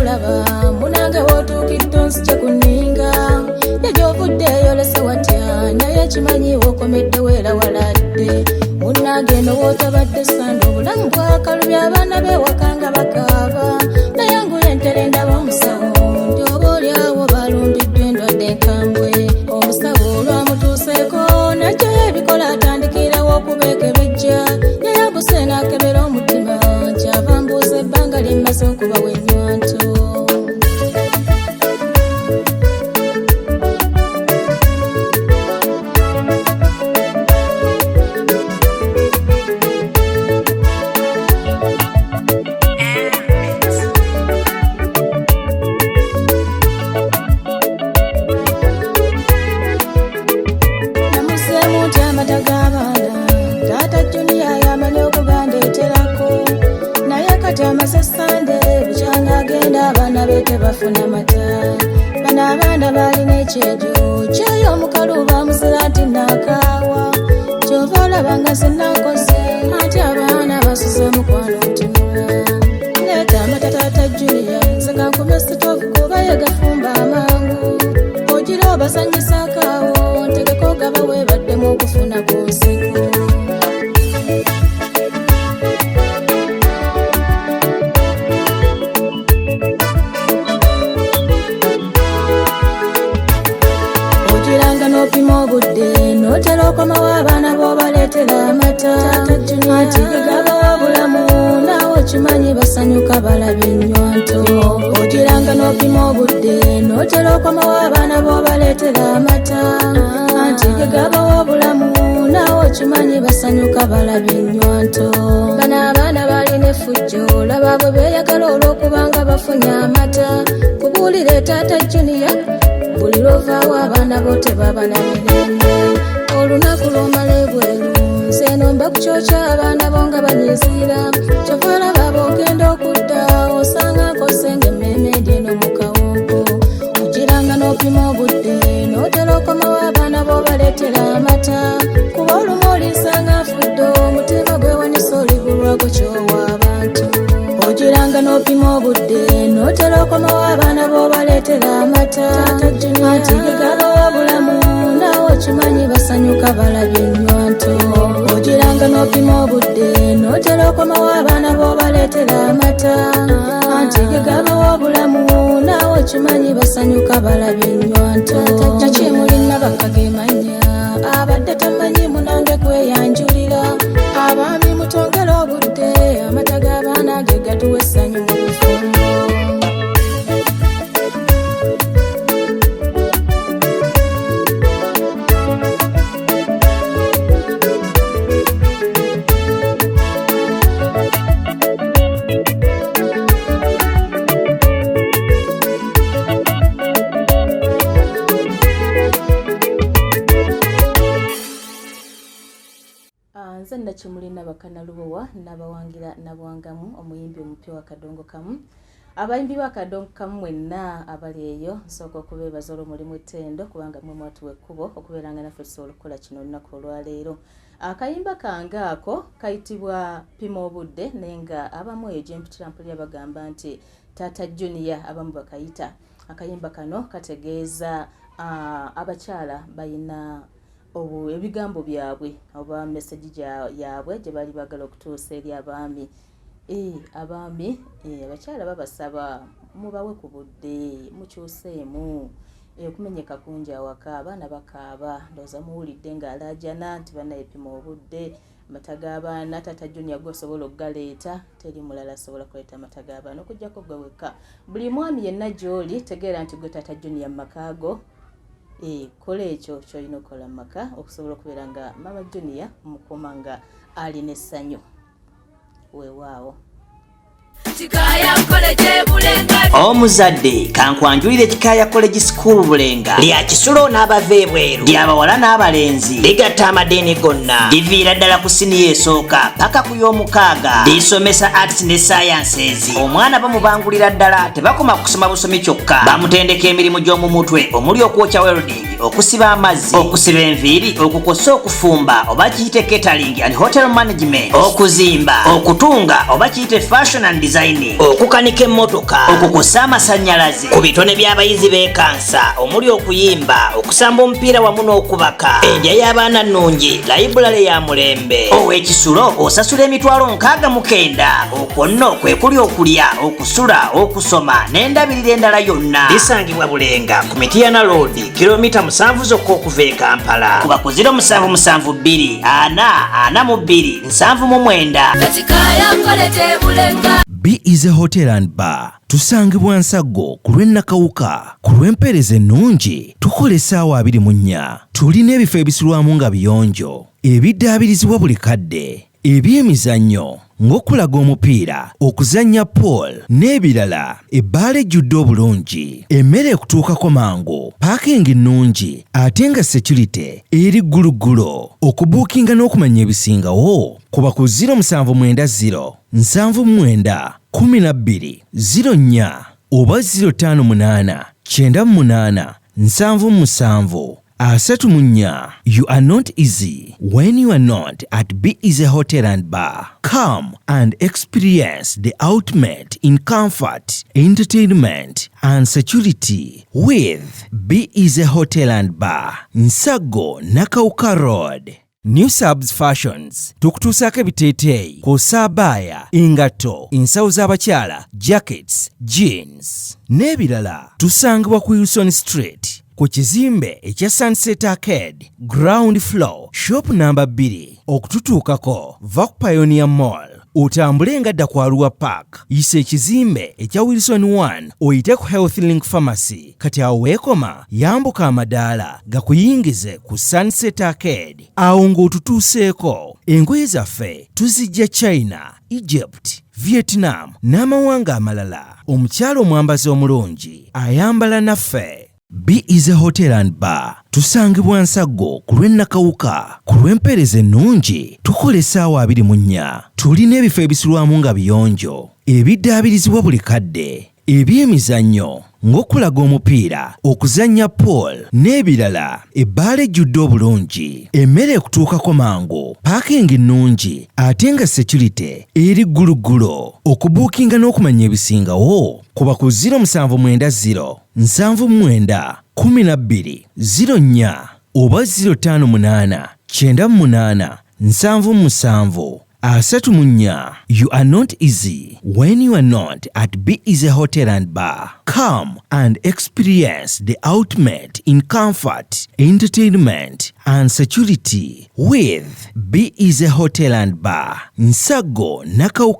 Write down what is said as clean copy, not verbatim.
Olaba munange wootuukidde onzije ku nninga ye gy'ovudde eyolese watya, naye kimanyi wokomeddewo era waladde. Munnange eno wootabadde sande, obulamu bwakalubya, abaana b'ewaka nga bakaaba. Naye nguye entere ndaba omusawo nti oba oliawo balumbiddwa endwadde enkambwe. Omusawo olwamutuuseeko najjayo ebikola, atandikirawo okubeekebejja. Yayambuse n'akebera omutima, kyava mbuuza ebbanga lyemmaze okubawa ennywanto. Namuzeemu nti amata g'abaana taata Junior yamanyi okugandeeterako, naye kati amaze Sande bukyanga agenda, abaana be tebafuna mata. Bano abaana balina ekyejo kyeyo, omukalu bamuzira nti nakaawa, kyova olaba nga zinankoze anti abaana basuze mukwano ntunula. Leeta amata taata Junior, nze kankume sitovu kuba ye gafumba amangu, ogira obazanyisako awo ntegeka ogaba webaddemu okufuna ku nseko. Ogiranga n'opima obudde n'otera okomawo, abaana b'obaleetera amata anti gegabawa obulamu, naawe okimanyi basanyuka balabye ennywanto. Ogiranga n'opima obudde n'otera okomawo, abaana b'obaleetera amata anti gegabawa obulamu, naawe okimanyi basanyuka balabye ennywanto. Bano abaana balina effujjo, laba bwe beeyagala olw'okubanga bafunye amata. Kubuulire taata Junior, buli lwovaawo abaana bo tebaba na mirembe. Olunaku lwomala ebweru, nze eno mba kukyokya, abaana bo nga banyiziira, kyova olaba bw'ogenda okudda osanga nkose ng'emmeeme ndi eno mu kawompo. Ogiranga n'opima obudde n'otera okomawo, abaana b'obaleetera amata, kuba olumu oliisanga nfudde, omutima gwewanisa olibulwako kyowa abantu. Ogiranga n'opima obudde n'otera okomawo, abaana b'obaleetera amata anti gegabawa obulamu, naawe okimanyi basanyuka balabye ennywanto. Ogiranga n'opima obudde n'otera okomawo, abaana b'obaleetera amata anti gegabawa obulamu, naawe okimanyi basanyuka balabye ennywanto. Nakimuli Nabakka gemanya abadde tamanyi munange kweyanjulira. Abaami mutongere obudde, amata g'abaana ge gatuwa essanyu mu bufumbo. Nze Nakimuli Nabakana Lubowa Nabawangira Nabwangamu, omuyimbi omupya wa Kadongo Kamu. Abayimbi ba Kadongo Kamu mwenna abali eyo, nsooka okubeebaza olw'omulimu ettendo, kubanga mwe mwatuwa ekkubo okubeera nga naffe tusobola okukola kino olunaku olwaleero. Akayimba kange ako kayitibwa Pima Obudde, naye nga abamu eyo gye mpitira mpulira bagamba nti Taata Junior, abamu bakayita. Akayimba kano kategeeza abakyala balina ebigambo byabwe oba message yaabwe gye bali baagala okutuusa eri abaami. Abaami, abakyala babasaba mubawe ku budde, mukyuseemu. Okumenyeka kungi awaka, abaana bakaaba, ndowooza muwulidde ng'alaajana nti bannaye pima obudde, amata g'abaana taata Junior gwe osobola okugaleeta, teri mulala asobola kuleeta amata g'abaana okuggyako gwe wekka. Buli mwami yenna gy'oli, tegeera nti gwe taata Junior mu maka go. Kola ekyo ky'olina okukola mu maka okusobola okubeera nga mama Junior mukuma nga alina essanyu. Weewaawo. Omuzadde kankwanjulire Kikaaya College School Bulenga, lya kisulo n'abava ebweru, lyabawala n'abalenzi, ligatta amadiini gonna, liviira ddala ku siniya esooka paka ku y'omukaaga, lisomesa arts ne sciences. Omwana bamubangulira ddala, tebakoma kusoma busomi kyokka, bamutendeka emirimu gy'omu mutwe omuli okwokya, welding, okusiba amazzi, okusiba enviiri, okukosa, okufumba oba kiyite catering and hotel management, okuzimba, okutunga oba kiyite fashion and designing, okukanika emmotoka, okukuta Okwossa amasannyalaze ku bitone by'abayizi b'ekansa omuli okuyimba, okusamba omupiira wamu n'okubaka. Endya y'abaana nnungi, layibulale ya mulembe. Ow'ekisulo osasula 69,000. Okwo nno kwe kuli okulya, okusula, okusoma n'endabirira endala yonna. Lisangibwa Bulenga ku Mityana Road, kilomita 7 zokka okuva e Kampala. Kuba ku 0772 4 42 79. Betikaya College Bulenga. B is a Hotel and Bar. Tusangibwa Nsaggo ku lw'e Nakawuka. Ku lw'empeereza ennungi tukola essaawa 24. Tulina ebifo ebisulwamu nga biyonjo, ebiddaabirizibwa buli kadde, ebyemizannyo ng'okulaga omupiira, okuzannya pool n'ebirala. Ebbaala ejjudde obulungi, emmere ekutuukako mangu, parking nnungi ate nga security eri gguluggulo. Okubuukinga n'okumanya ebisingawo kuba ku 0790 79 12 04 oba 058 98 77 34. You are not easy when you are not at Be Easy Hotel and Bar. Come and experience the ultimate in comfort, entertainment and security with Be Easy Hotel and Bar, Nsaggo, Nakawuka Road. New Subs Fashions tukutuusaako ebiteeteeyi kw'ossa abaaya, engatto, ensawo z'abakyala, jackets, jeans n'ebirala. Tusangibwa ku Wilson Street ku kizimbe ekya Sunset Arcade, ground floor, shop namba 2. Okututuukako va ku Pioneer Mall, otambule nga dda ku Arua Park, yisa ekizimbe ekya Wilson 1, oyite ku Health Link Pharmacy. Kati awo weekoma, yambuka amadaala gakuyingize ku Sunset Arcade. Awo ng'otutuuseeko. Engoye zaffe tuzijja China, Egypt, Vietnam n'amawanga amalala. Omukyala omwambazi omulungi ayambala naffe. B is a Hotel and Bar. Tusangibwa Nsaggo ku lw'e Nakawuka. Ku lw'empeereza ennungi tukola essaawa 24. Tulina ebifo ebisulwamu nga biyonjo, ebiddaabirizibwa buli kadde, ebyemizannyo ng'okulaga omupiira, okuzannya pool n'ebirala. Ebbaala ejjudde obulungi, emmere ekutuukako mangu, parking nnungi ate nga security eri gguluggulo. Okubuukinga n'okumanya ebisingawo kuba ku 0790 79 12 04 oba 058 98 77 34. You are not easy when you are not at Be Easy Hotel and Bar. Come and experience the ultimate in comfort, entertainment and security with Be Easy Hotel and Bar, Nsaggo, Nakawuka.